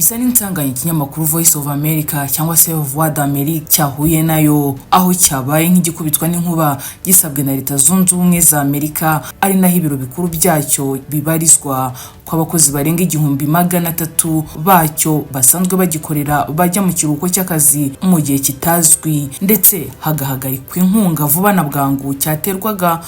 Bisa n'insanganya ikinyamakuru Voice of America cyangwa se Voix d'Amérique cyahuye nayo, aho cyabaye nk'igikubitwa n'inkuba gisabwe na Leta Zunze Ubumwe za Amerika, ari naho ibiro bikuru byacyo bibarizwa, ko abakozi barenga 1300 bacyo basanzwe bagikorera bajya mu kiruhuko cy'akazi mu gihe kitazwi, ndetse hagahagarikwa inkunga vuba na bwangu cyaterwaga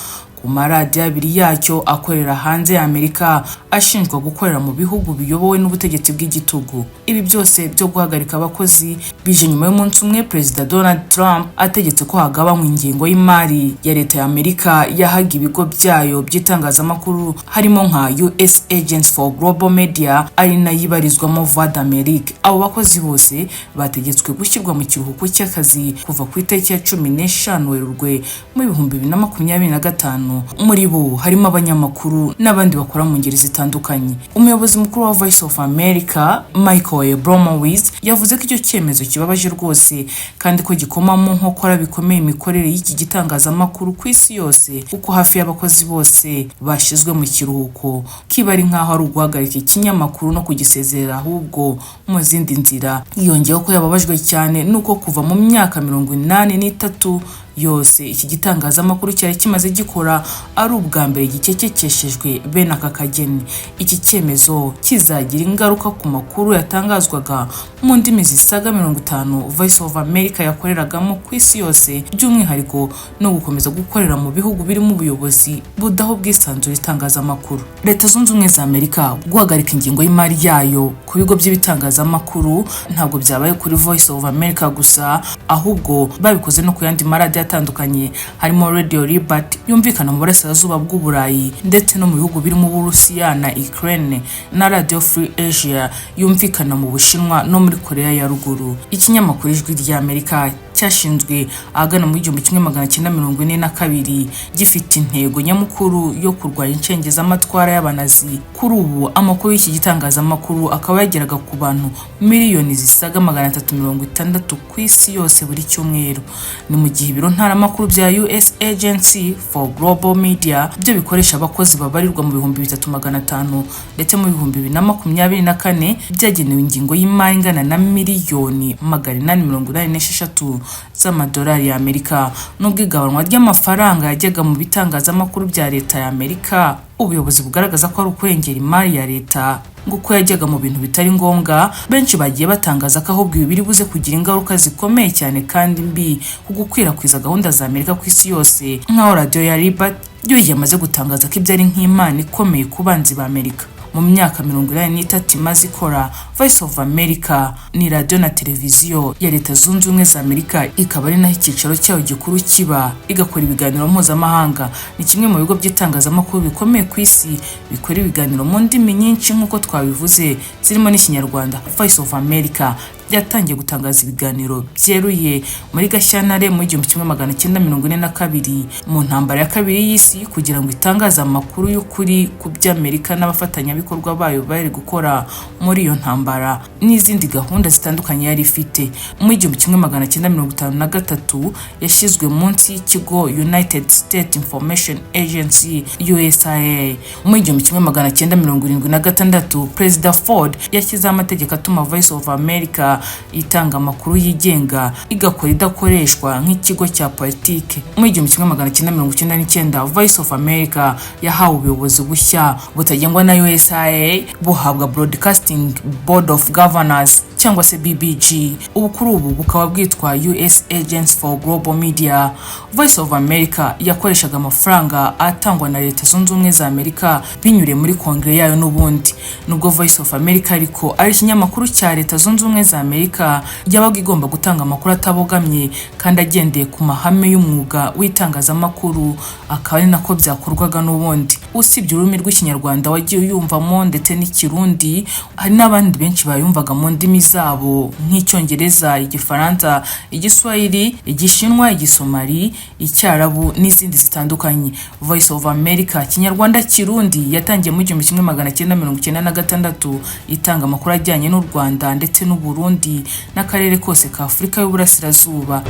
ku maradiyo abiri yacyo akorera hanze ya Amerika, ashinjwa gukorera mu bihugu biyobowe n'ubutegetsi bw'igitugu. Ibi byose byo guhagarika abakozi bije nyuma y'umunsi umwe Perezida Donald Trump ategetse ko hagabanywa ingengo y'imari ya leta ya Amerika yahaga ibigo byayo by'itangazamakuru, harimo nka US Agency for Global Media, ari nayo ibarizwamo Voix d'Amérique. Abo bakozi bose bategetswe gushyirwa mu kiruhuko cy'akazi kuva ku itariki ya 15 Werurwe mu 2025. Muri bo harimo abanyamakuru n'abandi bakora mu ngeri zitandukanye. Umuyobozi mukuru wa Voice of America, Michael Abramowitz, yavuze ko icyo cyemezo kibabaje rwose kandi ko gikoma mu nkokora bikomeye imikorere y'iki gitangazamakuru ku isi yose, kuko hafi y'abakozi bose bashyizwe mu kiruhuko kiba ari nk'aho ari uguhagarika ikinyamakuru no kugisezerera ahubwo mu zindi nzira. Yongeyeho ko yababajwe cyane nuko kuva mu myaka 83 yose iki gitangazamakuru cyari kimaze gikora, ari ubwa mbere gicecekeshejwe bene aka kageni. Iki cyemezo kizagira ingaruka ku makuru yatangazwaga mu ndimi zisaga 50 Voice of America yakoreragamo ku isi yose, by'umwihariko no gukomeza gukorera mu bihugu birimo ubuyobozi budaha ubwisanzure itangazamakuru. Leta Zunze Ubumwe za Amerika guhagarika ingengo y'imari yayo ku bigo by'ibitangazamakuru ntabwo byabaye kuri Voice of America gusa, ahubwo babikoze no ku yandi maradiyo atandukanye, harimo Radio Liberty yumvikana mu burasirazuba bw'Uburayi ndetse no mu bihugu birimo Uburusiya na Ukraine, na Radio Free Asia yumvikana mu Bushinwa no muri Korea ya Ruguru. Ikinyamakuru Ijwi ry'Amerika cyashinzwe ahagana mu 1942, gifite intego nyamukuru yo kurwanya incengezamatwara y'Abanazi. Kuri ubu amakuru y'iki gitangazamakuru akaba yageraga ku bantu miliyoni zisaga 360 ku isi yose buri cyumweru. Ni mu gihe ibiro ntaramakuru bya US Agency for Global Media byo bikoresha abakozi babarirwa mu 3500, ndetse mu 2024 byagenewe ingengo y'imari ingana na miliyoni 886 z'amadolari y'Amerika. Nubwo igabanwa ry'amafaranga yajyaga mu bitangazamakuru bya leta ya Amerika ubuyobozi bugaragaza ko ari ukurengera imari ya leta, ngo uko yajyaga mu bintu bitari ngombwa, benshi bagiye batangaza ko ahubwo ibi biri buze kugira ingaruka zikomeye cyane kandi mbi ku gukwirakwiza gahunda za Amerika ku isi yose, nk'aho radiyo ya Liberty yo yamaze gutangaza ko ibyo ari nk'impano ikomeye ku banzi ba Amerika. Mu myaka 83 imaze ikora, Voice of America ni radiyo na televiziyo ya Leta Zunze Ubumwe za Amerika, ikaba ari naho icyicaro cyayo gikuru kiba, igakora ibiganiro mpuzamahanga. Ni kimwe mu bigo by'itangazamakuru bikomeye ku isi bikora ibiganiro mu ndimi nyinshi nk'uko twabivuze, zirimo n'Ikinyarwanda. Voice of America yatangiye gutangaza ibiganiro byeruye muri Gashyantare mu 1942, mu ntambara ya kabiri y'isi, kugira ngo itangaze amakuru y'ukuri ku by'Amerika n'abafatanyabikorwa bayo bari gukora muri iyo ntambara n'izindi gahunda zitandukanye yari ifite. Mu 1953 yashyizwe munsi y'ikigo United States Information Agency, USIA. Mu 1976 Perezida Ford yashyizeho amategeko atuma Voice of America itanga amakuru yigenga, igakora idakoreshwa nk'ikigo cya politiki. Mu 1999 Voice of America yahawe ubuyobozi bushya butagengwa na USIA, buhabwa Broadcasting Board of Governors cyangwa se BBG. Ubu kuri ubu bukaba bwitwa US Agency for Global Media. Voice of America yakoreshaga amafaranga atangwa na Leta Zunze Ubumwe za Amerika binyuriye muri kongere yayo n'ubundi. Nubwo Voice of America ariko ari ikinyamakuru cya Leta Zunze Ubumwe za Amerika, yabaga igomba gutanga amakuru atabogamye kandi agendeye ku mahame y'umwuga w'itangazamakuru, akaba ari nako byakorwaga n'ubundi. Usibye ururimi rw'Ikinyarwanda wagiye uyumvamo ndetse n'Ikirundi, hari n'abandi benshi bayumvaga mu ndimi zabo nk'Icyongereza, Igifaransa, Igiswahili, Igishinwa, Igisomali, Icyarabu n'izindi zitandukanye. Voice of America Kinyarwanda Kirundi yatangiye mu 1996, itanga amakuru ajyanye n'u Rwanda ndetse n'u Burundi n'akarere kose ka Afurika y'Uburasirazuba.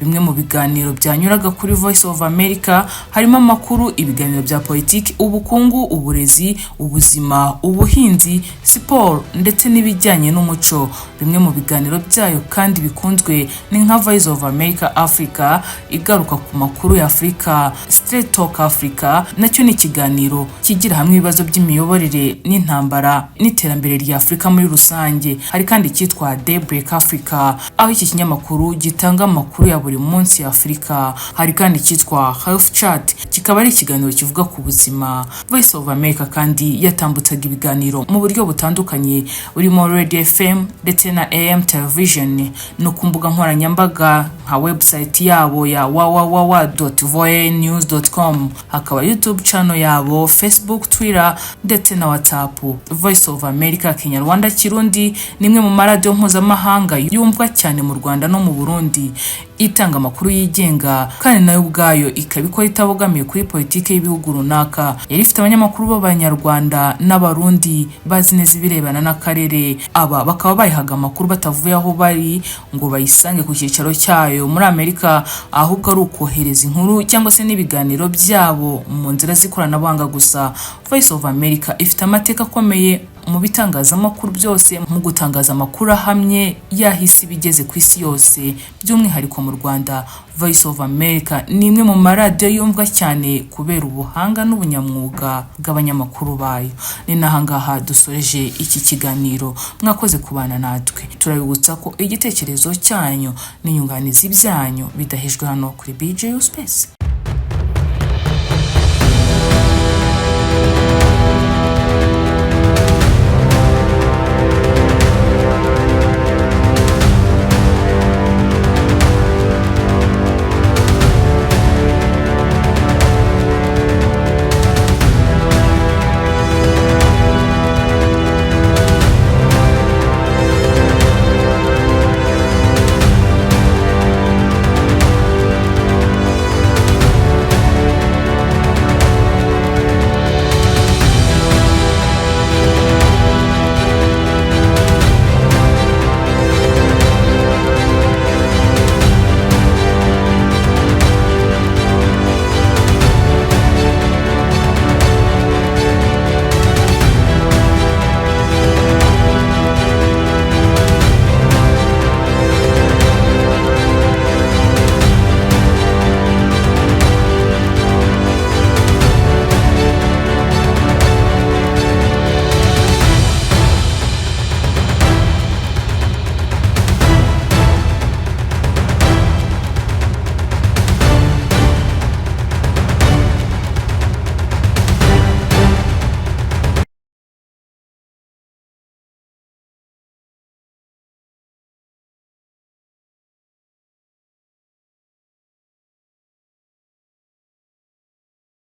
Bimwe mu biganiro byanyuraga kuri Voice of America harimo amakuru, ibiganiro bya politiki, ubukungu, uburezi, ubuzima, ubuhinzi, siporo ndetse n'ibijyanye n'umuco. Bimwe mu biganiro byayo kandi bikunzwe ni nka Voice of America Africa, igaruka ku makuru ya Afurika, Straight Talk Africa, nacyo ni ikiganiro kigira hamwe ibibazo by'imiyoborere n'intambara n'iterambere rya Afurika muri rusange. Hari kandi icyitwa Daybreak Africa, aho iki kinyamakuru gitanga amakuru ya buri munsi ya Afurika. Hari kandi icyitwa Health Chat, kikaba ari ikiganiro kivuga ku buzima. Voice of America kandi yatambutsaga ibiganiro mu buryo butandukanye burimo Radio FM ndetse na AM television, no ku mbuga nkoranyambaga nka website yabo ya www.voanews.com, hakaba YouTube channel yabo, Facebook, Twitter ndetse na WhatsApp. Voice of America Kinyarwanda, Kirundi ni imwe mu maradiyo mpuzamahanga yumvwa cyane mu Rwanda no mu Burundi, itanga amakuru yigenga kandi nayo ubwayo ikaba ikora itabogamiye kuri politiki y'ibihugu runaka. Yari ifite abanyamakuru b'Abanyarwanda n'Abarundi bazi neza ibirebana n'akarere. Aba bakaba bayihaga amakuru batavuye aho bari ngo bayisange ku cyicaro cyayo muri Amerika, ahubwo ari ukohereza inkuru cyangwa se n'ibiganiro byabo mu nzira z'ikoranabuhanga gusa. Voice of America ifite amateka akomeye mu bitangazamakuru byose mu gutangaza amakuru ahamye yahise ibigeze ku isi yose, by'umwihariko mu Rwanda. Voice of America ni imwe mu maradiyo yumvwa cyane kubera ubuhanga n'ubunyamwuga bw'abanyamakuru bayo. Ni n'ahangaha dusoreje iki kiganiro. Mwakoze kubana natwe. Turabibutsa ko igitekerezo cyanyu n'inyunganizi byanyu bidahejwe hano kuri BJU Space.